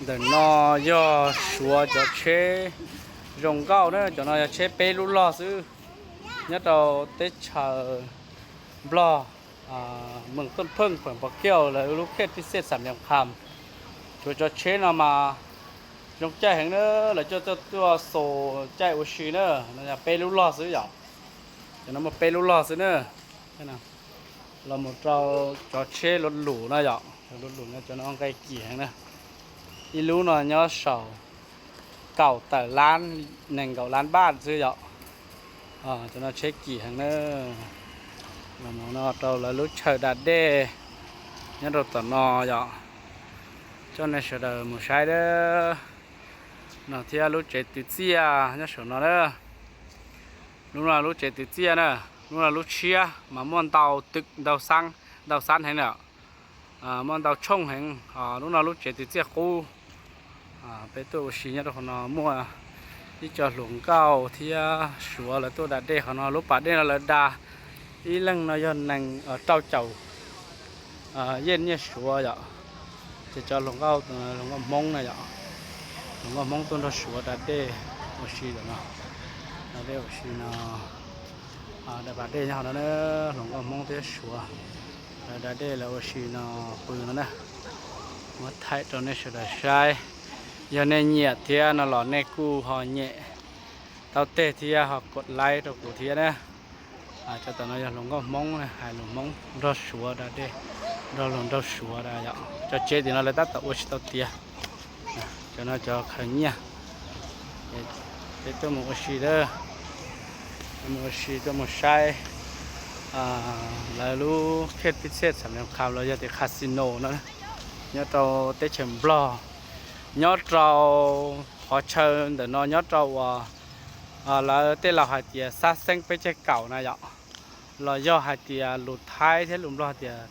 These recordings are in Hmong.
Ntawm no yog Suav cov tsheb zoo nkauj na, cov no yog tsheb peb lub log xwb, nyob rau teb chaws Nplog, Moos Tooj Pheej, Pheem Pos Kiaj, lawv lub khej Pij Xej Xam Lias Kham. Tshuav cov tsheb no mas zoo caij heev na, lawv coj tuaj xus caij ua si na, no yog peb lub log xwb yom. Cov no muaj peb lub log xwb na. Los mus rau cov tsheb luv lus no yom, luv lus no cov no nqe kim heev na. Ib lub no nyob saum kaum tawm lab, nees nkaum lab npaj xwb yom. Cov no tsheb kim heev na. Los mus no rau lawv lub chaw da dej nyob rau tom no yom. Coj nej sawv daws mus saib dab no thiab lub tsev twv txiaj nyob saum no na. Lub no lub tsev twv txiaj na, lub no lub tshiab mas muaj ntau twm ntau xab, ntau xab heev na. Muaj ntau tshooj heev, lub no lub tsev twv txiaj qub. Peb tuaj ua si nyob rau qhov no muaj ib co hluas nkauj thiab Suav lawv tuaj da dej qhov no, lub pas dej no lawv da ib leeg no yog nees rau caum yej nyiaj Suav yom. Ces cov hluas nkauj, hluas nkauj Hmoob na yom, hluas nkauj Hmoob tuaj nrog Suav da dej ua si lawm no. Da dej ua si no, da pas dej nyob qhov no na, hluas nkauj Hmoob thiab Suav lawv da dej lawv ua si no pw no na. Muab thaij rau nej sawv daws saib, yog nej nyiam thiab no los nej kuj ho nyem tau teg thiab ho kom like rau kuv thiab na. Cov tom no yog hluas nkauj Hmoob hais lus Hmoob nrog Suav da dej, nrog luag nraug Suav da yom. Cov tsev tim no lawv tab tom ua tsis tau tiav. Cov no cov khaws nyiaj. Peb tuaj mus ua si, tuaj mus ua si tuaj mus saib lawv lub khej Pij Xej Xam Lias Kham los yog tias casino no nyob rau teb chaws Nplog, nyob rau qhov chaw ntawm no nyob rau uas lawv tej laus hais tias xab xeeb peb caug kaum na yom, los yog hais tias lus Thaib thiab lus Nplog tias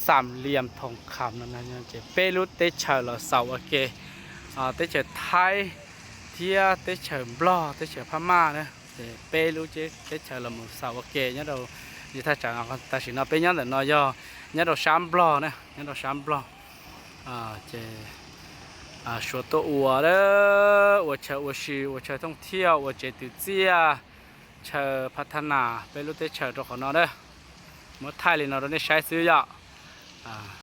Xam Lias Thoos Kham no. Ces peb lub teb chaws los xaus ua ke, teb chaws Thaib thiab teb chaws Nplog, teb chaws Phab Maj na, ces peb lub teb chaws los mus xaus ua ke nyob rau thaj tsam no. Tam sim no peb nyob ntawm no yog nyob rau sab Nplog na, nyob rau sab Nplog. Ces Suav tuaj ua, ua chaw ua si, ua chaw thooj thiaj, ua tsev twv txiaj, chaw pha tha nas peb lub teb chaws rau qhov no na. Muab thaij li no rau nej saib xwb yom.